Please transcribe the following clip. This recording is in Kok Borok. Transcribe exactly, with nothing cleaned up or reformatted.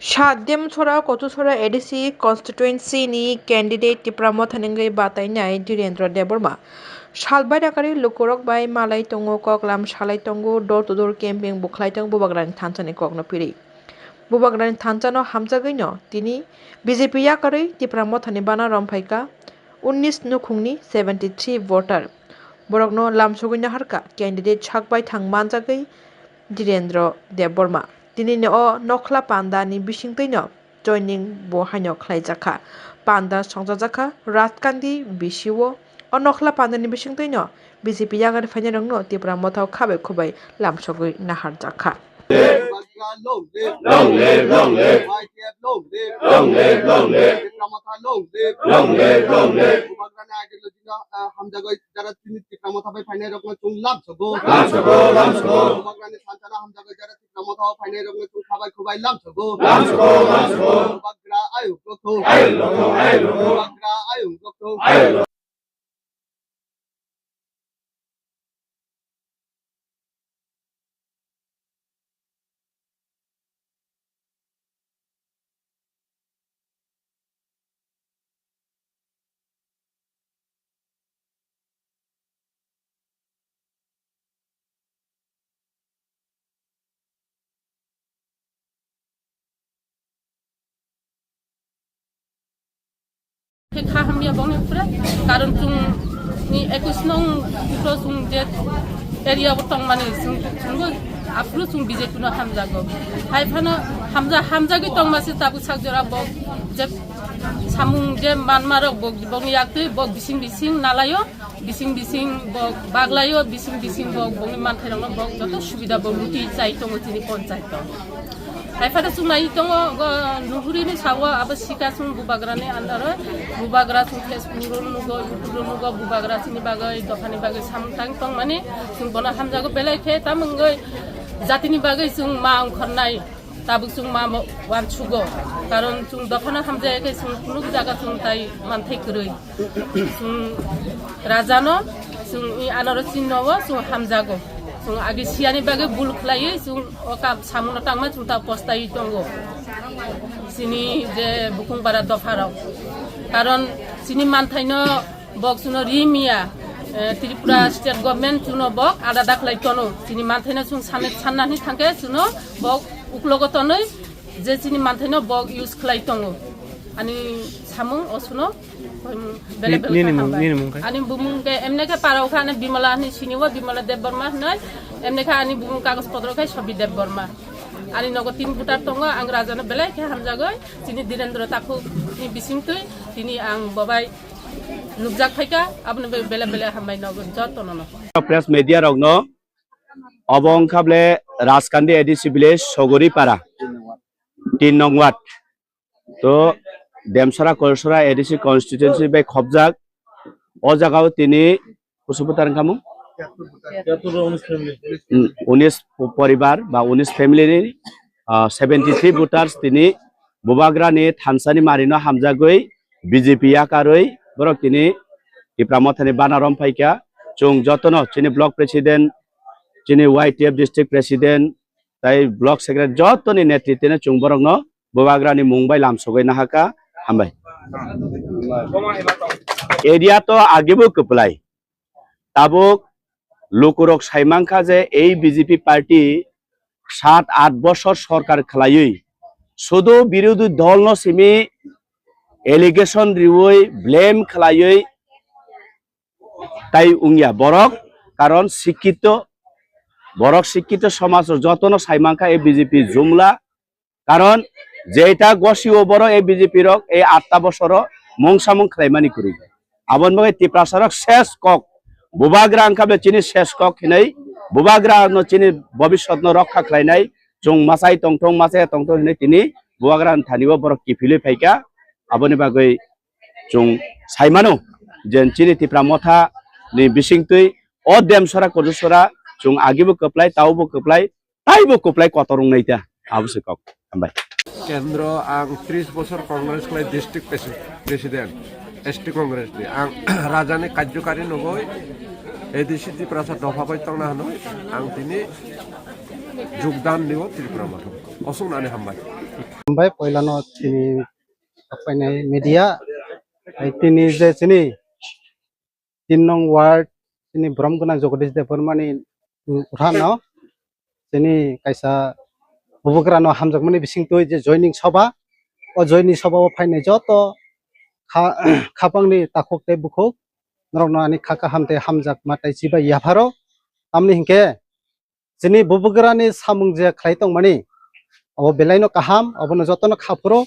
Sa Demsora Kotusora A D C constituency ni candidate Tipra Motha ni wngwi batainai Dhirendra Debbarma. Salbai rakari lukurok bai malai tongo, koklam salai tongo, door to door camping bo khlai tongo Bubagrani thansa ni kokno phiri. Bubagrani thansa no hamjagwi no tini B J P yakarwi Tipra Motha ni bana romphaikha unnish nukhungni seventy three voter. Borokno lamsogwi naharkha candidate sak baithang manjagwi Dhirendra Debbarma. Tinini o nokhla panda ni bisingtwi no joining bo haino khlaijakha. Panda songchajakha Rajkandi B C O. O nokhla panda ni bisingtwi no B J P yakarwi phainai rokno Tipra Motha o khabai khubai lamsogwi naharjakha. Bubagra long live. Long live, long live. Y T F long live. Long live, long live. Tipra Motha long live. Long live, long live. Bubagrani ideology no, ah, hamjagwi jara chini Tipra Motha bai phainai rokno chwng lamsogo. Lamsogo, lamsogo. Bubagrani thansa no hamjagwi jara Tipra Motha o phainai rokno chwng khabai khubai lamsogo. Lamsogo, lamsogo. Bubagra ayuk rokthung. Ayuk rokthung, ayuk rokthung. Bubagra ayuk rokthung. Ayuk rokthung. Khe kha hamya bongni upre, karon chwng ni ekus nong upro chwng je area o tongmani chwng, chwngbo aphuru chwng B J P no hamjago. Hai phano hamja-, hamjagwi tongma se tabuk sak jora bo je samung je manma rok bo bongni yaktwi bo bising bising nalaio. Bising bising bo baglaio, bising bising bo bongni manthai rokno bo joto subida bo luti chai tongo chini ponchayat o. Hai phano chwng nai tongo, go nuhuri ni sawo abo sika chwng Bubagra ni under o, Bubagra chwng Facebook ro nugo, YouTube ro nugo, Bubagra chini bagwi, dopha ni bagwi samung tang tong mani chwng bono hamjago belai khe, tamo wngwi jati ni bagwi chwng ma ongkhornai. Tabuk chwng ma mo-, uansugo, karon chwng dophano hamjaya khe chwng kunuk jaga chwng tai manthai kwrwi. Chwng rajano, chwng i anaro chinno o chwng hamjago. Chwng agi siyani bagwi bul khlaiwi chwng o kap samungno tangma chwng ta postaiwi tongo. Chini je Bukhung para dopharok. Karon chini manthaino bok chuno ri miya, eh, Tripura state government chuno bok alada khlai tono. Chini manthaino chwng sanna, sanna hwnwi thangkhe chuno bok uklogo tonwi je chini manthaino bok use khlai tongo. Ani samung o chuno, um, bele Ni-, bele nini khe mung, hambai. Nini mung khe? Ani bumung khe emne khe parao khe ani Bimala hwnwi sini o, Bimala Debbarma hwnwi, emne khe ani bumung kagoj potro khe Sobi Debbarma. Ani nogo tin voter tongo, ang rajano belai khe hamjagwi, chini Dhirendra Takhuk ni bisingtwi, tini ang bobai nukjak phaikha, aboni bagwi bele bele hambai nogo jotono no. Press media rokno obo wngkha bole Rajkandi A D C village Sogoripara, tin nong ward. To Demsora Korsora A D C constituency bai khopjak. O jagao tini kusu voter wngkha mung? Hmm, unis poribar ba unis family ni, ah, seventy three voters tini Bubagrani thansani marino hamjagwi B J P yakarwi borok tini Tipra Mothani bana romphaikha. Chwng jotono chini block president, chini Y T F district president, tai block secretary jotoni netritwno chwng borokno Bubagrani mung bai lamsogwi nahakha. Hambai. Area to agibo kwplai. Tabuk lukurok saimankha je ei B J P party sat aath bosor sorkar khwlaiwi sudu birodhi dolno simi allegation riwi blame khwlaiwi tai wngya borok, karon sikkito, borok sikkito somaj o jotono saimankha ei B J P jumla, karon jeita gosio borok ei B J P rok ei atta bosoro mungsamung khlaimani kwrwi. Aboni bagwi Tiprasa rok ses kok, Bubagra wngkha bole chini ses kok hinwi, Bubagra no chini bobiswt no rokha khlainai, chwng machai tongthong, machai tongthong hinwi tini Bubagra ni thani o borok kiphilwi phaikha. Aboni bagwi chwng saimano je chini Tipra Motha ni bisingtwi o Demsora Kotusora chwng agibo kwplai, taobo kwplai, taibo kwplai kotor wngnai ta. Abo se kok. Hambai. Kendro ang tris bosor Congress khlai district presi-, president, S T Congress ni. Ang rajani karjokari nugwi A D C Tiprasa dopha bai tongna hwnwi ang tini jogdan liwo Tripura Motha. Osuk nani hambai. Hambai poilano chini painai media, hai tini je chini tin nong ward chini borom gwnang Jagadish Debbarmani, mm, uthano chini kaisa bubagrano hamjakmani bisingtwi je joining sabha, o joining sabha o phainai joto kha-, khapangni takhuk tei bukhuk norokno ani kha kaham tei hamjakma tei chibai yapharo. Tamni hinkhe chini bubagrani samung je khlai tongmani, abo belaino kaham, abono jotono khaphuru.